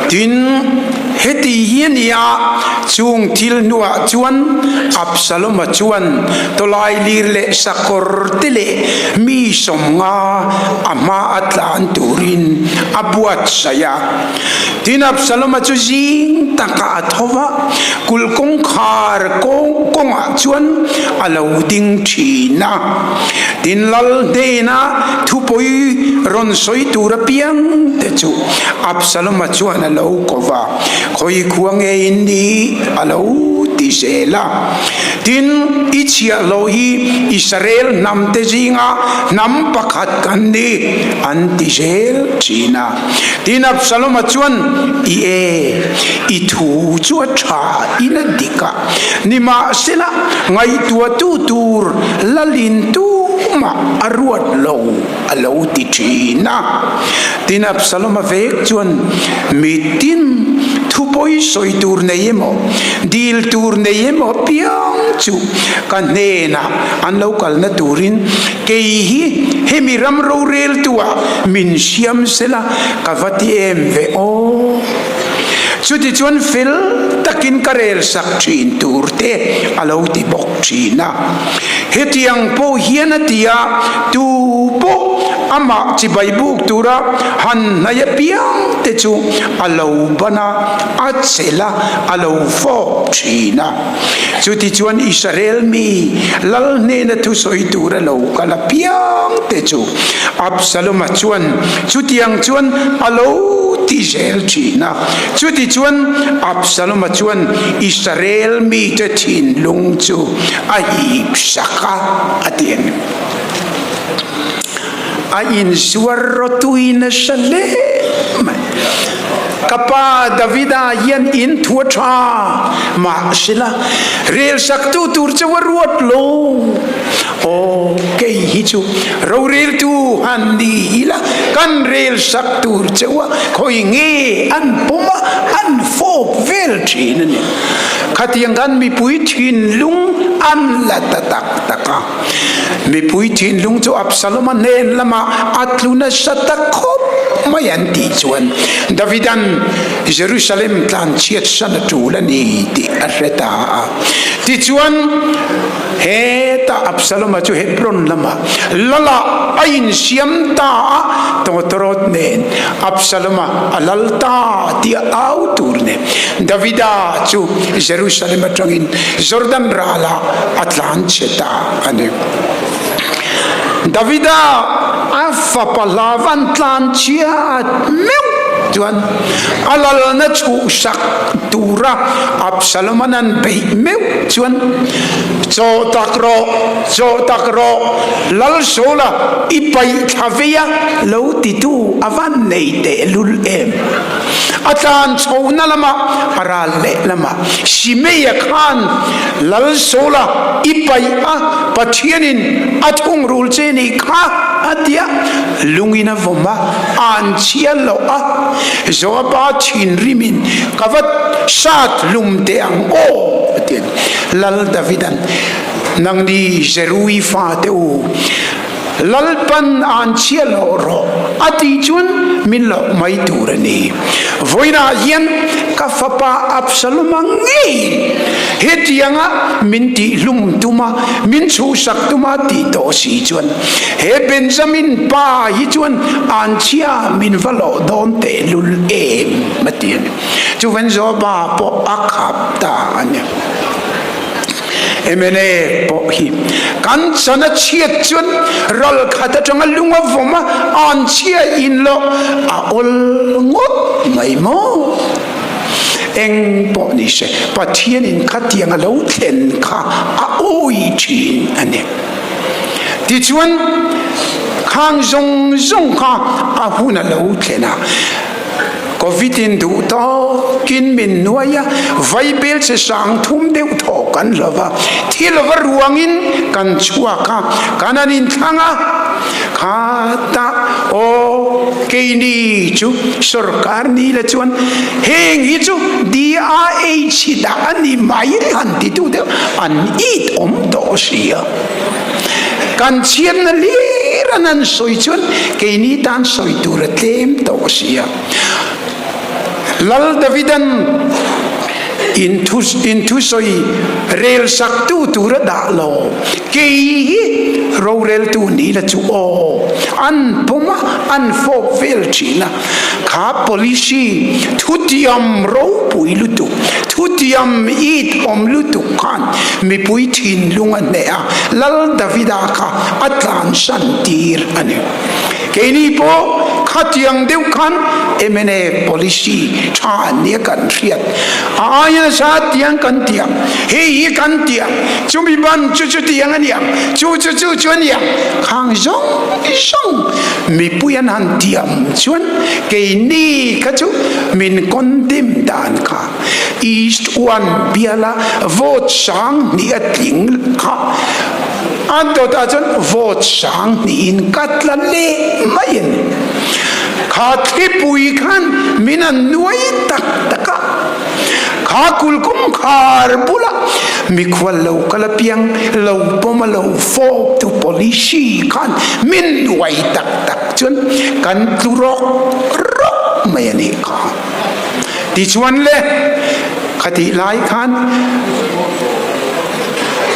Tin, heti hi a ni a, chung thil hnuah chuan Absaloma chuan tawlailir leh sakawr te leh mi 50 a hma a tlan turin a buatsaih a. Tin, Absaloma chu zing takah a tho va, kulh kawngkhar kawngah chuan a lo ding thin a. Tin, lal hnena thupawi rawn sawi tur apiang te chu Absaloma chuan a lo ko va, Khawi khua nge in nih? a lo ti zel a. Tin, i chhiahhlawh hi Israel hnamte zinga hnam pakhat kan ni, an ti zel thin a. Tin, Absaloma chuan, I e, i thu chu a tha in a dik a, nimahsela ngaihtuahtu tur lalin tumah a ruat lo, a lo ti thin a. Tin, Absaloma vek chuan, Mitin thupawi sawi tur nei emaw, dil tur nei emaw apiang chu ka hnenah an lo kalna turin kei hi hemi ram roreltuah min siam sela ka va ti em ve aw. Chutichuan fel takin ka rel sak thin tur te a lo ti bawk thin a. Hetiang pawh hian a ti a, tu pawh amah chibai buk tura han hnai apiang te chu a lo ban a, a chelh a, a lo fawp thin a. Chutichuan Israel mi lal hnena thusawi tura lo kal apiang te chu Absaloma chuan chutiang chuan a lo ti zel thin a. Chutichuan Absaloma chuan Israel mite thinlung chu a hip sak a, a ti a ni. A inzuar rawtui nasa hle mai. Ka pa Davida hian in thu a tha mahsela rel saktu tur chu a ruat lo. Aw, kei hi chu roreltu han ni ila kan rel sak tur cheu a, khawi nge an pawm a, an fawp vel thin a ni. Khatiang khan mipui thinlung an la ta tak tak a. Mipui thinlung chu Absaloma hnen lamah a tlu nasa ta khawp mai an tih chuan Davidan Jerusalem tlanchhiat san a tul a ni tih a hre ta a. Tichuan, hetah Absaloma chu Hebron lamah lalah a insiam ta a, tawtawrawt nen Absaloma a lal ta tih a au tur nen Davida chu Jerusalem atangin Jordan ralah a tlan chhe ta a ni. Davida a fapa hlavan tlan chhiat meuh chuan a lalna chhuhsak tura Absaloman an beih meuh chuan, Chaw tak rawh, chaw tak rawh, lal Saula i paih thla vei a lo titu a van nei tehlul em? A tlan chhohna lamah a ral leh lamah Simeia khan Lal Saula i paih a, Pathianin a thungrul che nih kha a ti a, lungin a vawm a, an chhia loh a, Joaba thinrimin ka va sat hlum teh ang aw a ti a ni. Lal Davidan, Nangni Zerui fate u, Lalpan an chhia loh rawh a tih chuan min loh mai tur a ni. Vawiinah hian ka fapa Absaloma ngeiin hetianga min tihhlum tuma min chhuhsak tuma tih tawh si chuan he Benjamin pa hi chuan an chhia min va loh dawn tehlul em a ti a ni. Chuvan Joaba pawh a khap ta a ni. Mna pawh hi kan chan a chhiat chuan ral khat atanga lung a vawm a, an chhia in loh a awl ngawt mai maw? Eng pawh ni se, Pathianin khatiang a lo thlen kha a awi thin a ni. Tichuan, khang zawng zawng kha a hun a lo thlen a. Covid in duh tawkin min nuai a, vaibel che sang thum deuh thaw kan hlo va, thi lova ruangin kan chhuak a, kan an inthlang a, kha ta aw keini chu sorkar ni la chuan heng hi chu DRH hi dah a ni mai han titu deuh an it awm tawh si a. Kan chhiatna hlir an an sawi chuan keini tan sawi tur a tlem tawh si a. Lal Davidan in thu in thusawi rel saktu tur a dah lo. Kei hi roreltu ni la chu aw. An pawm a, an fawp vel thin a. Kha policy thutiam ropui lutuk, thutiam it awm lutuk khan mipui thinlung a hneh a, Lal Davida kha a tlansan tir a ni. Keini pawh khatiang deuh khan mnf policy tha an nia kan hriat. A aia nasa tiang kan ti ang, hei hi kan ti ang, chumi ban chu chutiang a ni ang, chu chu chu chu a ni ang, khang zawng zawng mipui an han tiam chuan keini kha chu min condemn dan kha East One biala vote sang hnih a tling kha a dawtah chuan vote sang hnihin ka tla leh mai a ni. Kha thlipui khan min an nuai tak tak a, kha kulkawngkhar bula mikhual lo kal apiang lo pawm a lo fawp tu policy khan min nuai tak tak chuan kan tlu rawk rawk mai a nih kha. Tichuan le, khatih lai khan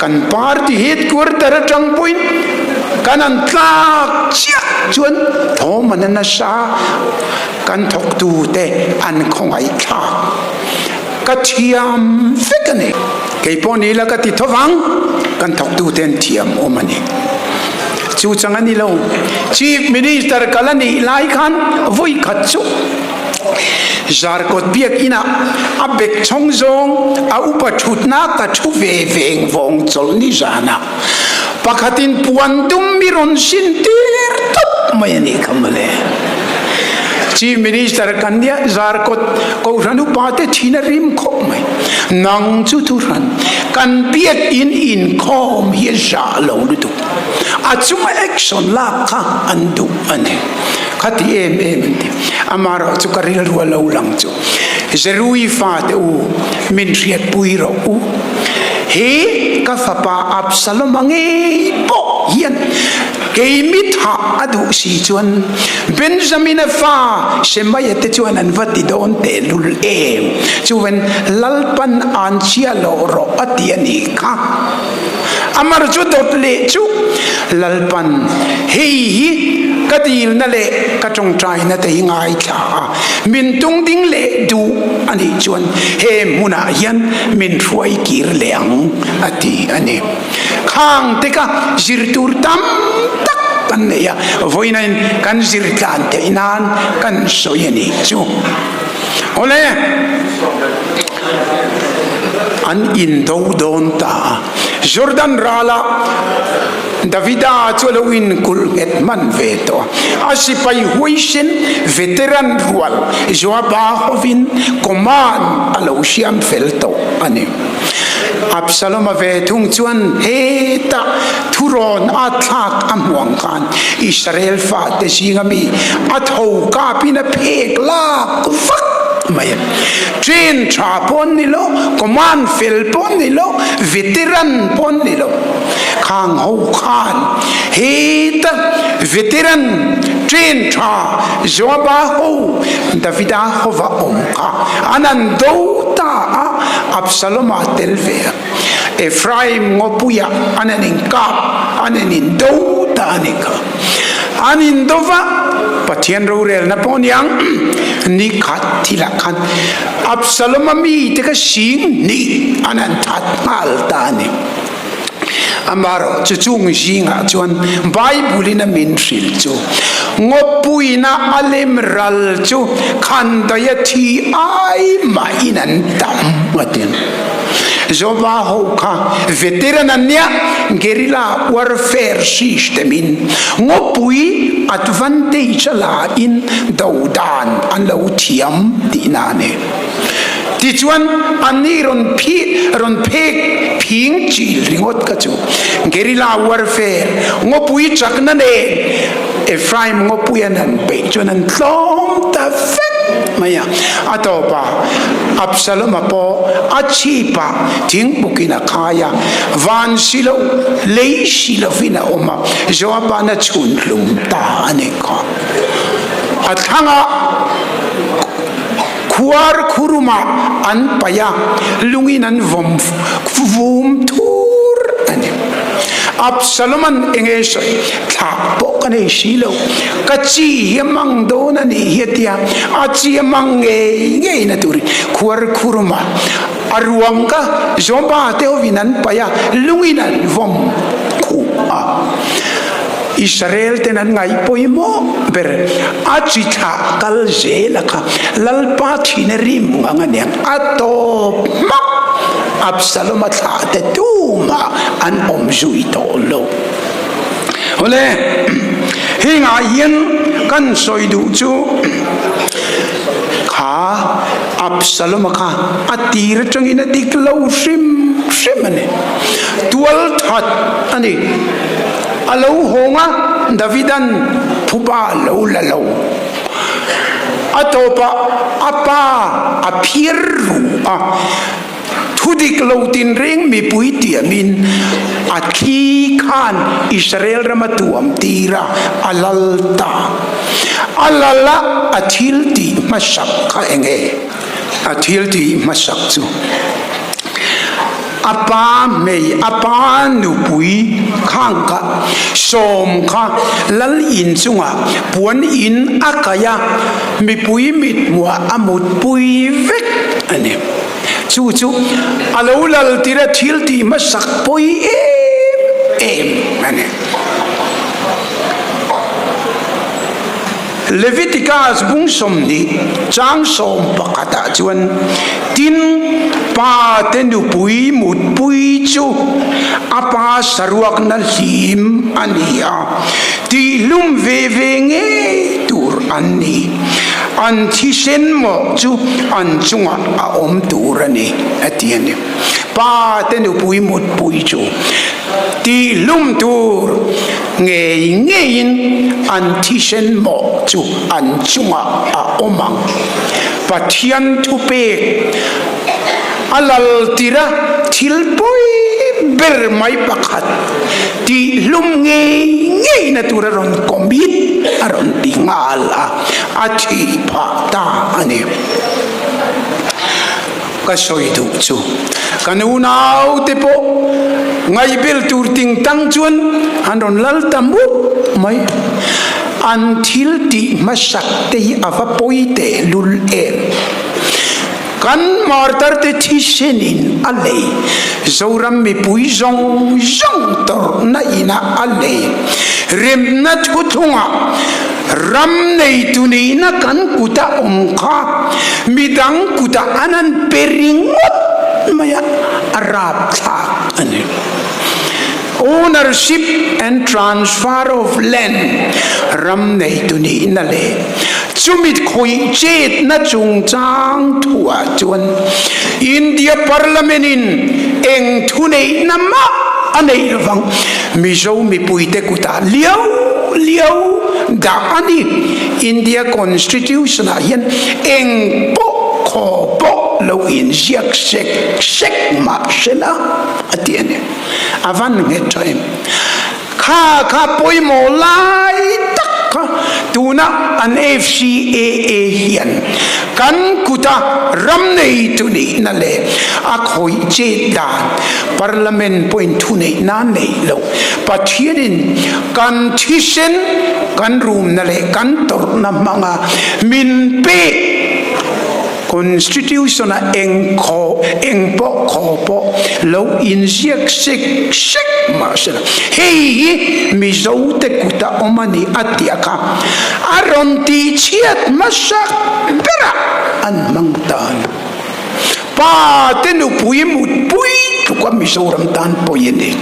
kan party headquarter atang pawhin kan an tlak chiah chuan thawm an a nasa, kan thawktute an khawngaih thlak. Ka thiam vek a ni. Kei pawh ni ila ka ti tho vang, kan thawktute an thiam awm a ni. Chu chang a ni lo. Chief Minister kal a nih lai khan vawi khat chu Zarkawt biakinah a bek chhawng zawng a upa thutna ka thu ve veng vawng chawlh ni zanah pakhatin puan dum mi rawn sin tir tawp mai a nih kha mawle. Chief Minister kan nia Zarkawt Kohhran upa te thin a rim khawp mai. Nang chu thuhran kan biakin inkhawm hi a zah lo lutuk. A chunga action lak kha an duh a ni. Khati em em an ti. Amaherawh chu ka rilru a lo lang chu Zerui fate u, min hriatpui rawh u. He ka fapa Absalom-a ngei pawh hian kei mi thah a duh si chuan Benjamina fa Shemaia te chuan an va ti dawn tehlul em? Chuan Lalpan an chhia loh rawh a ti a nih kha. Amar chu dawt leh chu Lalpan hei hi ka dilna leh ka tawngtaina te hi ngaithla a, min tung ding leh duh a nih chuan he hmunah hian min hruai kir leh ang a ti a ni. Khang te kha zir tur tam tak kan nei a, vawiinain kan zir tlan theih nan kan sawi a nih chu. Awle! An indo dawn ta a. Jordan ralah Davida chu a lo inkulh nghet hman ve tawh a. A sipai huaisen veteran rual Joaba hovin command a lo siam fel tawh a ni. Absalom-a ve thung chuan hetah thurawn a thlak a hmuang khan Israel fate zinga mi a tho kapin a phek lak vak mai a. Train tha pawh an ni lo, command fel pawh an ni lo, veteran pawh an ni lo. Khang ho khan heta veteran train tha Joaba ho Davida hova awm kha an an do ta a, Absalom-a tel ve a. Ephraim ngawpuia an an inkap, an an indo ta a ni kha. An indo va, Pathian rorelna pawh niang ni khat thilah khan Absalom-a mite kha sing hnih an an that nghal ta a ni. Amaherawh chu chung zingah chuan Bible-in a min hrilh chu ngawpuina a lem ral chu khandaia thi ai mahin an tam a ti. Joba ho kha veteran an nia, guerrilla warfare system in ngawpui advantage a la in do dan an lo thiam tihna a ni. Tichuan anni rawn phi rawn phek phing chil ringawt kha chu guerrilla warfare ngawpui chakna nen Ephraim ngawpui an han peih chuan an tlawm ta vek mai a. A tawpah Absalom-a pawh a chhipah thingbukin a khai a, van si lo, lei si lovin a awm a, Joab-a'n a chhun hlum ta a nih kha. A thlangah. Khua. Khuarkhurumah an paih a, lungin an vawm vum thur a ni. Absaloma'n enge sawi, Thlah pawh ka nei si lo, ka chi hi a mang dawn a nih hi a ti a, a chi a mang ngei ngei na turin khuarkhurumah a ruang kha Joba te hovin an paih a, lungin an vawm khuh a. Israel ten an ngaih pawimawh ber a chi thlah kal zel a kha Lalpa thina rim ngang a niang a tawp hmak Absalom a thlah te tumah an awm zui tawh lo. Awle hengah hian kan sawi duh chu kha Absalom a kha a tir atangin a dik lo hrim hrim a ni. Tual that a ni. A lo hawng a, Davidan phuba a lo la lo. A tawpah a pa a phiar ru a, thu dik lo tinreng mipui tiamin a thli khan Israel rama tuam tir a, a lal ta. A lal a, a thil tih hmasak kha eng nge? A thil tih hmasak chu. A pa hmei, a pa nupui khang kha sawm kha lal in chungah puan in a kaih a, mipui mithmuah a mutpui vek a ni. Chu chu a lo lal tir a thil tih hmasak pawi em em a ni. Leviticus bung 20 chang 11 ah chuan tin pa te nupui mutpui chu a pa saruakna hlim a ni a, tihlum ve ve ngei tur an ni. An thisen mawh chu an chungah a awm tur a ni, a ti a ni. Pa te nupui mutpui chu tihlum tur ngei ngeiin an thisen mawh chu an chungah a awm ang. Pathian thupek a lal tir a, thil pawi ber mai pakhat tihlum ngei ngeina tur a rawn commit a rawn ti nghal a, a thih phah ta a ni. Ka sawi duh chu kan unaute pawh ngaihbel tur ting tang chuan an rawn lal ta mup mai. An thil tih hmasak te hi a va pawi tehlul em? Kan martar te thisenin a lei, Zoram mipui zawng zawng tawrhna inah a lei. Remna thuthlungah ram neitu nihna kan kuta awm kha midang kutah an han pe ringawt mai a, a rapthlak a ni. Ownership and transfer of land, ram neitu nihna leh chumi khawih chetna chungchang thuah chuan India Parliament in eng thuneihna mah a neih lovang. Mizo mipuite kutah liau liau dah a ni. India Constitution ah hian eng pawh khaw pawh lo inziak sek sek mah sela a ti a ni. A van nghet tha em? Kha kha pawimawh lai tak kha tuna an FCAA hian kan kuta ram neitu nihna leh a khawih chet dan Parliament pawhin thuneihna neih loh Pathianin kan thisen kan rumna leh kan tawrhna hmanga min pek Constitution a eng khaw eng pawh khaw pawh lo inziak sek sek mahsela hei hi Mizo te kuta awm a ni a tih a kha a rawn tih chhiat hmasak berah an hmang ta a ni. Pa te nupui mutpui tluka Mizoram tan pawi a ni.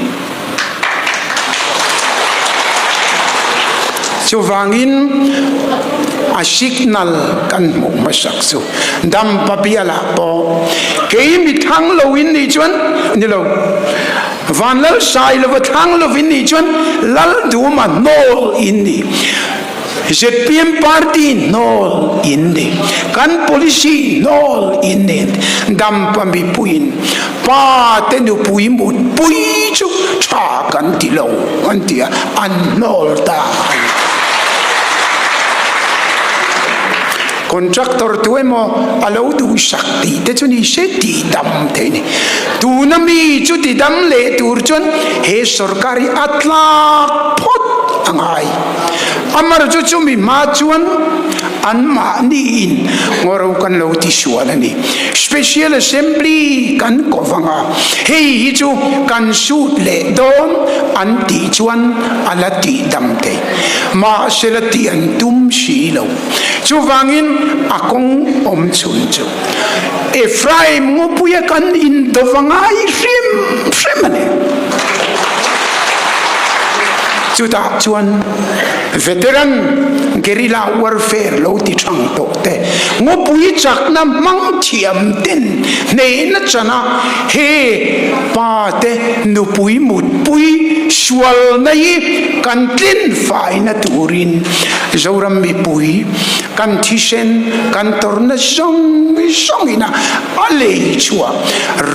Chuvangin a signal kan hmuh hmasak chu Dampa bialah pawh kei mi thlang lo in nih chuan ni lo, Vanlal Sailova thlang lo in nih chuan Lalduma hnawl in ni, zpm party hnawl in ni, kan policy hnawl in ni, Dampa mipuiin Pa te nupui mutpui chu tha kan ti lo an ti a, an hnawl ta a ni. Contractor tu emaw a lo duhsak tih te chu ni se tih dam theih a ni. Tuna mi chu ti dam leh tur chuan he sorkar hi a tlak phawt a ngai. Amar chu chumi hma chuan anmahni in ngawro kan lo ti sual a ni. Special Assembly kan ko vang a, hei hi chu kan sut leh dawn an tih chuan a la tih dam thei. Mahse la tih an tum si lo. Chuvangin a kawng awm chhun chu Ephraim ngawpuia kan indova ngai hrim hrim a ni. Chutah chuan veteran guerrilla warfare lo ti thang tawh te, ngawpui chakna hmang thiam ten hnehna chana he pa te nupui mutpui sualna hi kan tlin faina turin Zoram mipui kan thisen kan tawrhna zawng zawngin a lei chhuah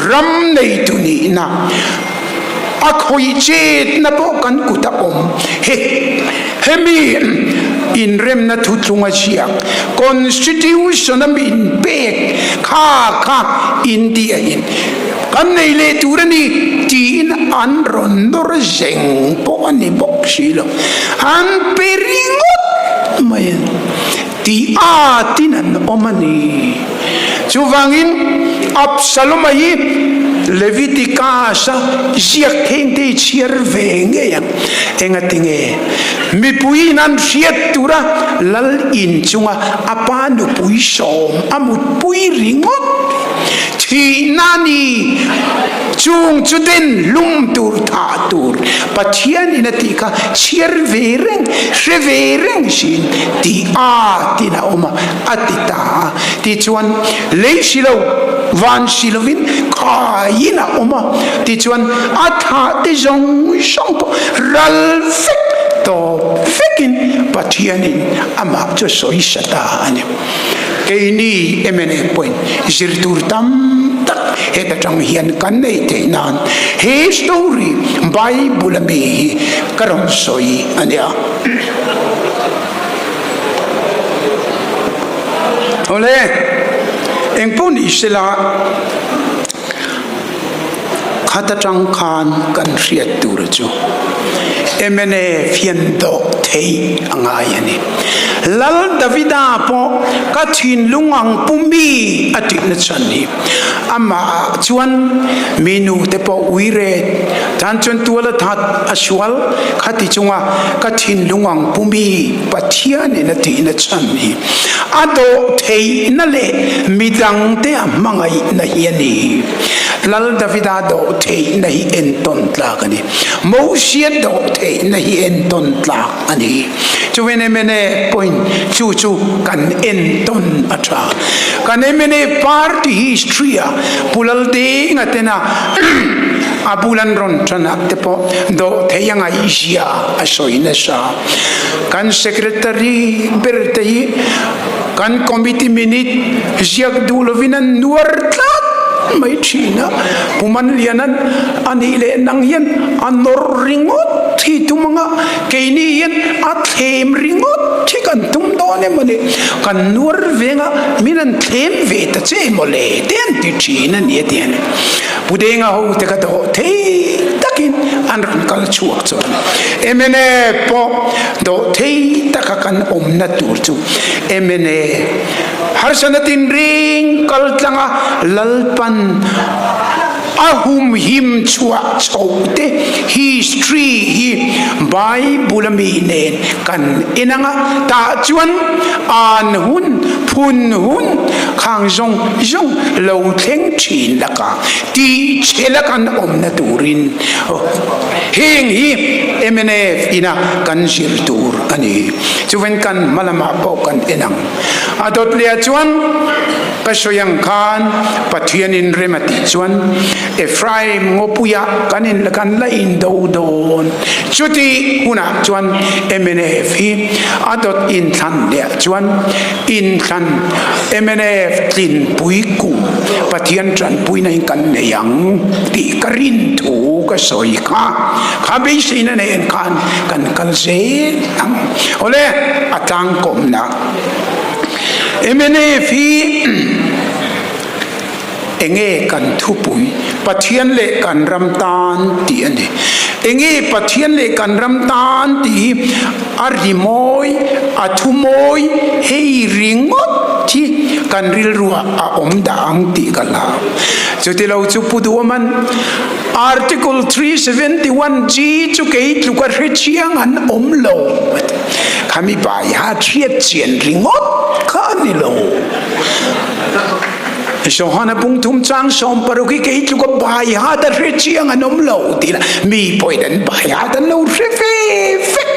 ram neitu nihna a khawih chetna pawh kan kut a awm. He hemi inremna thuthlung a ziak Constitution a min pek kha kha India in kan nei leh tur a ni tiin an rawn nawr zeng pawh a ni bawk si lo. An pe ringawt mai a ni tih atin an awm a ni. Chuvangin Absalom-a hi Leviticus-a ziak thengte hi chhiar ve ngei ang. Engati nge? Mipuiin an hriat tura lal inchunga a pa nupui sawm a mutpui ringawt thihna ni chung chu den hlum tur thah tur Pathianin a tih kha chhiar ve reng, hre ve reng siin tih a tin a awm a, a ti ta a. Tichuan, lei si lo, van si lovin khaiin a awm a. Tichuan, a thah te zawng zawng pawh ral vek tawp vekin Pathianin amah chu a sawisa ta a ni. Keini mna pawhin zir tur tam tak heta tang hian kan nei theih nan he story Bible a mi hi ka rawn sawi a nia. Awle, engpawh ni sela Khat atang khan kan hriat tur chu mnf hian dawh theih a ngai a ni. Lal Davida pawh ka thinlung ang pu mi a tihna chhan hi amah ah chuan mi nu te pawh ui ret tan chuan tual a that a sual khati chunga ka thinlung ang pu mi Pathianin a tihna chhan hi a dawh theihna leh midangte a hmangaihna hi a ni. Lal Davida dawh theihna hi entawn tlak a ni. Mosia dawh theihna hi entawn tlak a ni. Chuan mna point chu chu kan entawn a tha. Kan mna party history ah Pu Laldenga tena a bul an rawn tan ah te pawh dawh theih a ngaihzia a sawi nasa. Kan secretary ber te hi kan committee minute ziak duh lovin an nuar tlat mai thin a, Pu Manliana'n a nih leh nang hian a nawr ringawt hi tum anga keini hian a thlem ringawt hi kan tum dawn em ani, kan nuar venga min an thlem ve ta che maw le te an ti thin a ni a ti a ni. Pu Denga ho te ka dawh thei takin an rawn kal chhuak chuan mna pawh dawh thei taka kan awmna tur chu mna harsana tinreng kal tlanga Lalpan a humhim chhuah chhoh te history hi Bible ami nen kan en anga tah chuan an hun phun hun khang zawng zawng lo thleng thin laka tih chhela kan awmna turin heng hi mnf ina kan zir tur a ni. Chuven kan hma lamah pawh kan en ang. A dawt leh ah chuan ka sawi ang khan Pathianin rem a tih chuan Ephraim ngawpuiah kan in kan la indo dawn. Chuti hunah chuan mnf hi a dawt inthlan leh ah chuan inthlan mnf tlinpui kum Pathian tanpuina in kan nei ang tih ka rin thu ka sawi kha. Kha beiseina nen khan kan kal zel ang. Awle, a tlangkawmna. Mnf hi enge kan thupui Pathian leh kan ram tan tih a ni. Enge Pathian leh kan ram tan tih hi a rimawi, a thumawi hei ringawt hi kan rilruah a awm dah ang tih ka hlau. Chutilo chu Pu Duaman Article 371 G chu kei tluka hre chiang an awm lo. Khami baiha hriat chian ringawt kha a ni lo. Johana pungthum chang 60 hi kei tluka baiha ta hre chiang an awm lo tih la mi pawhin an baiha ta lo hre ve vek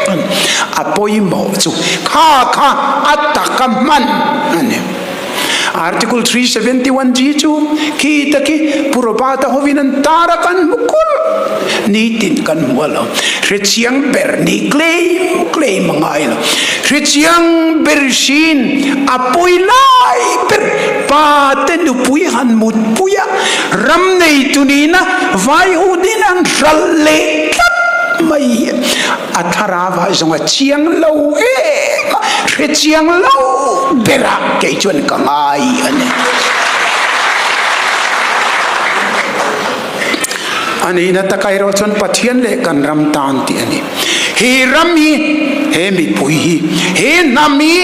a pawimawh chu kha kha a taka hman a ni. Article 371 G chu khi ta khi Pu Robert-a hovin an tar a kan hmu kulh nitin kan hmu a lo. Hrechiang ber nih claim claim a ngai lo. Hrechiang ber hrin a pawi lai ber pa te nupui han mutpui a ram neitu nihna vai ho nen an hralh leh tlat mai hi a thlarau ah zawng a chiang lo em a, hrechiang lo berah kei chuan ka ngai a ni. A nihna taka erawh chuan Pathian leh kan ram tan tih a ni. He ram hi, he mipui hi, he hnam hi,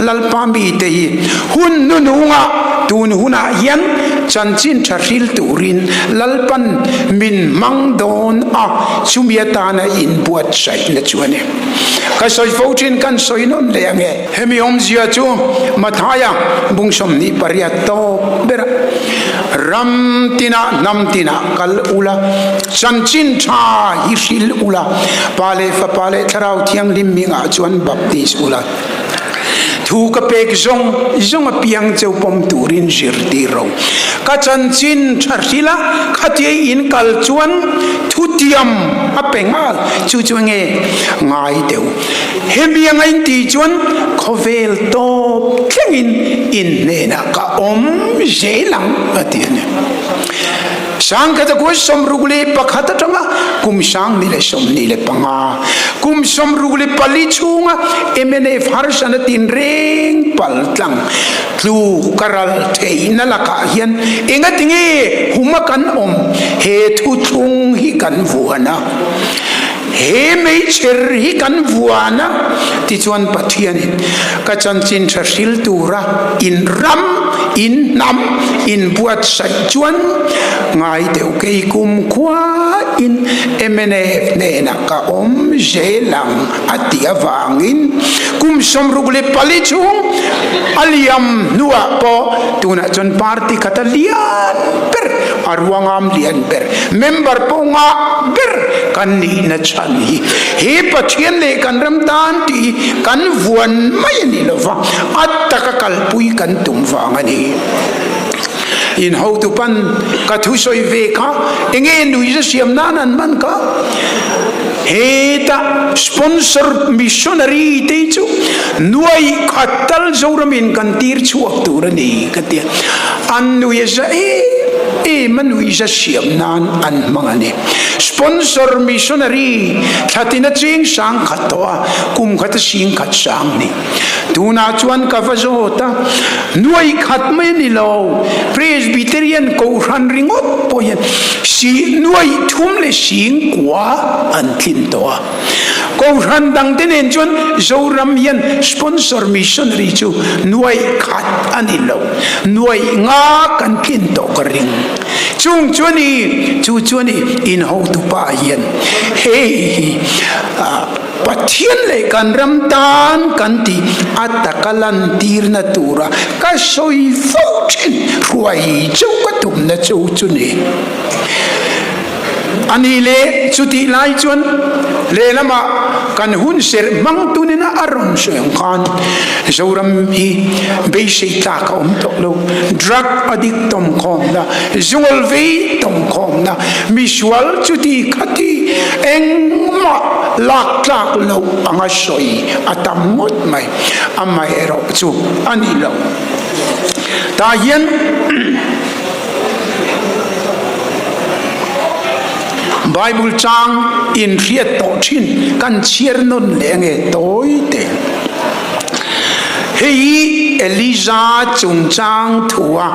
Lalpa mite hi hun hnunungah tun hunah hian chanchin tha hril turin Lalpan min hmang dawn a, chumi atana inbuatsaihna chu a ni. Ka sawi fo thin kan sawi nawn leh ang e. Hemi awmzia chu Mathaia bung 28 tawp berah, Ram tinah hnam tinah kal ula, chanchin tha hi hril ula, Pa leh Fapa leh Thlarau Thianghlim hmingah chuan baptis ula, thu ka pek zawng zawng apiang cheu pawm turin zirtir ro. Ka chanchin tha hril a, khatia in kal chuan thutiam a pe nghal, chu chu enge ngai deuh. Hemi anga in tih chuan khawvel tawp thlengin in hnenah ka awm zel ang a ti a ni. Sangkhata kua 61 atanga kum 2025, kum 64 chhunga mnf harsana tinreng pal tlang tlu ka ral theihna lakah hian engatinge huma kan awm he thuthlung hi kan vuan a. He meichher hi kan vuan a, tichuan Pathianin ka chanchin tha hril tura in ram, in hnam, in buatsaih chuan ngai deuh kei kumkhua in mnf hnenah ka awm zel ang a tih avangin kum 64 chhung a liam hnuah pawh tunah chuan party khat a lian ber, a ruangam lian ber, member pawh ngah ber kan nihna chhan hi he Pathian leh kan ram tan tih hi kan vuan mai a ni lova, a taka kalpui kan tum vang a ni. In hotu pan ka thusawi ve kha enge nuihza siam nan an man kha? Heta sponsor missionary te chu nuai khat tal Zoramin kan tir chhuak tur a ni ka tia. An nuihza em em a nuihza siam nan an hmang a ni. Sponsor missionary thlatin a cheng sang khat tawh a, kum khat a sing khat sang ni. Tunah chuan ka va zawt a, nuai khat mai a ni lo, Presbyterian Kohhran ringawt pawh hian si nuai thum leh sing kua an tlin tawh a. Kohhran dangte nen chuan Zoram hian sponsor missionary chu nuai khat a ni lo, nuai nga kan tlin tawh ka ring. Chung chu a ni, chu chu a ni, inhotupa hian hei hi Pathian leh kan ram tan kan tih a taka lantirna tura ka sawi fo thin hruai chauh ka tumna chu chu ni. A ni le, chutih lai chuan lehlamah kan hun serh hmang tunin a rawn sawi ang khan Zoram hi beisei tlak a awm tawh lo. Drug addict tawmkhawmna, zungawlvei tawmkhawmna, misual chuti khati engmah lak tlak loh anga sawi a tam ngawt mai. Amaherawh chu a ni lo. Tah hian Bible chang inhriat tawh thin kan chhiar nawn leh ange tawi te. Hei hi. Elija chungchang thua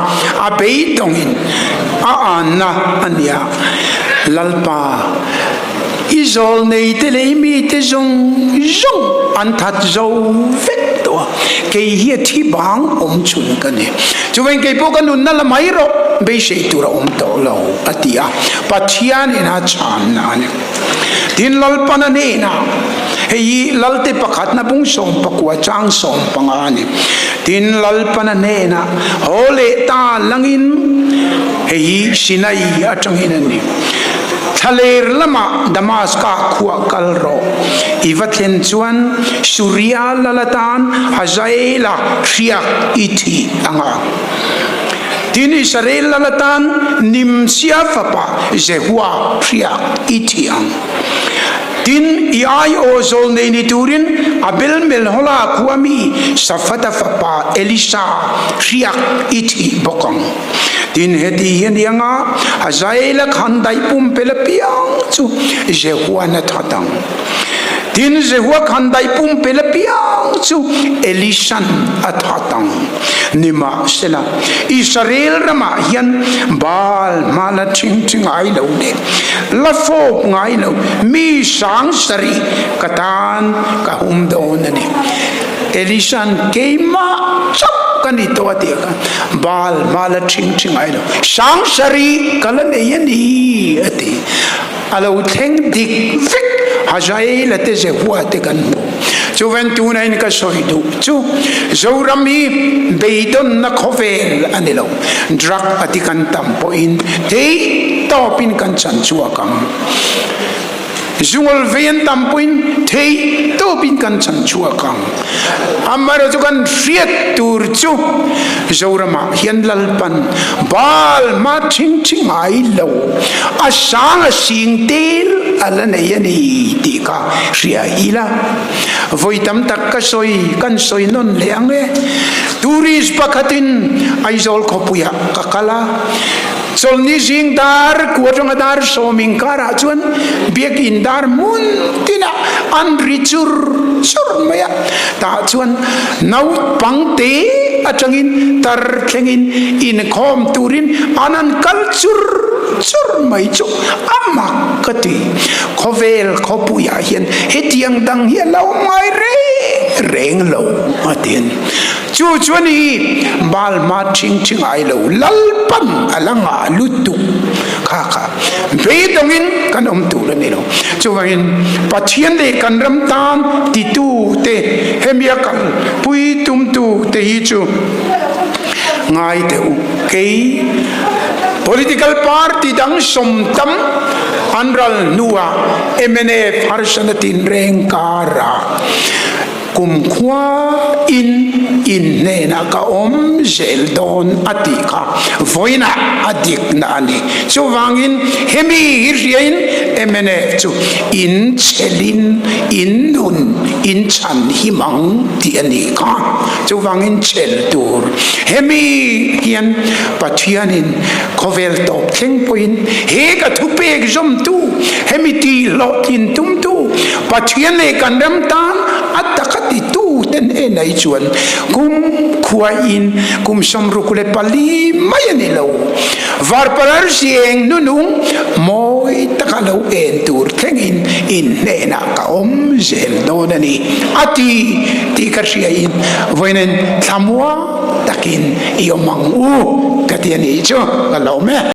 a beidawngin a anna a nia. Lalpa, i zawlneite leh i mite zawng zawng an that zo vek tawh a, kei hi a thi bang awm chhun ka ni. Chuvangin kei pawh ka nunna la mai rawh, beisei tur a awm tawh lo, a ti a. Pathianin a chhanna a ni. Tin, Lalpan a hnenah, Hei hi Lalte pakhatna bung 19 chang 15 a ni. Tin, Lalpan a hnenah, Haw leh ta langin, hei hi Sinai atangin a ni. Thlaler lamah Damaska khuah kal rawh. I va thlen chuan Suria lal atan Hazaela hriak i thih ang a. Tin, Israel lal atan Nimsia fapa Jehua hriak i thih ang. Tin, i aiawh zawl nei ni turin Abel-Melhola khua mi Safata fapa Elisa hriak i thih bawk ang. Tin, heti hi a ni anga, Hazaela khan daih pumpel apiang chu Jehuan a that ang. Tin, Jehua khan daih pumpel apiang chu Elisan a that ang. Nimahsela, Israel ramah hian Baal hma la ṭhingṭhi ngai lo leh la fawp ngai lo mi 7000 ka tan ka hum dawn a ni. Elisa'n keimah chauh ka ni tawh a tih khan Baal hma la ṭhingṭhi ngai lo 7000 ka la nei a ni a ti. A lo thleng dik vek Hazaela te Jehua te kan hmu. Chuvan tunain ka sawi duh chu Zoram hi beidawnna khawvel a ni lo. Drug a ti kan tam pawhin theih tawpin kan chan chhuak ang. Zungawl vei an tam pawhin theih tawpin kan chan chhuak ang. Amaherawhchu chu kan hriat tur chu Zoramah hian Lalpan Baal hma ṭhingṭhi ngai lo, a sang a sing tel a la nei a ni tih kha hria ila. Vawi tam tak ka sawi, kan sawi nawn leh ang e. Tourist pakhatin Aizawl khawpuiah ka kal a, Chawlhni zing dar kua atanga dar sawm inkarah chuan biakinn dar hmun tinah an ri chur chur mai a, tah chuan naupang te atangin tar thlengin inkhawm turin an han kal chur chur mai chu a mak ka ti. Khawvel khawpuiah hian hetiang dang hi a lo ngai reng reng lo a ti a ni. Chu chuan i Balma ṭhingṭhi ngai lo, Lalpan a la ngah lutuk kha kha beidawngin kan awm tur a ni lo. Chuvangin Pathian leh kan ram tan titute hemi a kal pui tumtute hi chu ngai teh u. Kei political party dang sawmtam an ral hnuah mnf harsana tinreng karah Kumkhua in in hnenah ka awm zel dawn a tih kha vawiinah a dikna a ni. Chuvangin hemi hi hriain mnf chu in chelin in nun in chhan him ang tih a nih kha. Chuvangin chel tur hemi hian Pathianin khawvel tawp thleng pawhin he ka thupek zawmtu, hemi tih hlawhtlin tumtu, Pathian leh kan ram tan a taka titu ten enai chuan kum khuain kum 64 mai a ni lo. Varparar zieng nunung mawi taka lo en tur thlengin in hnenah ka awm zel dawn a ni a ti tih ka hriain vawiin thlamua takin i awm ang u ka ti a nih chu ka lawm e.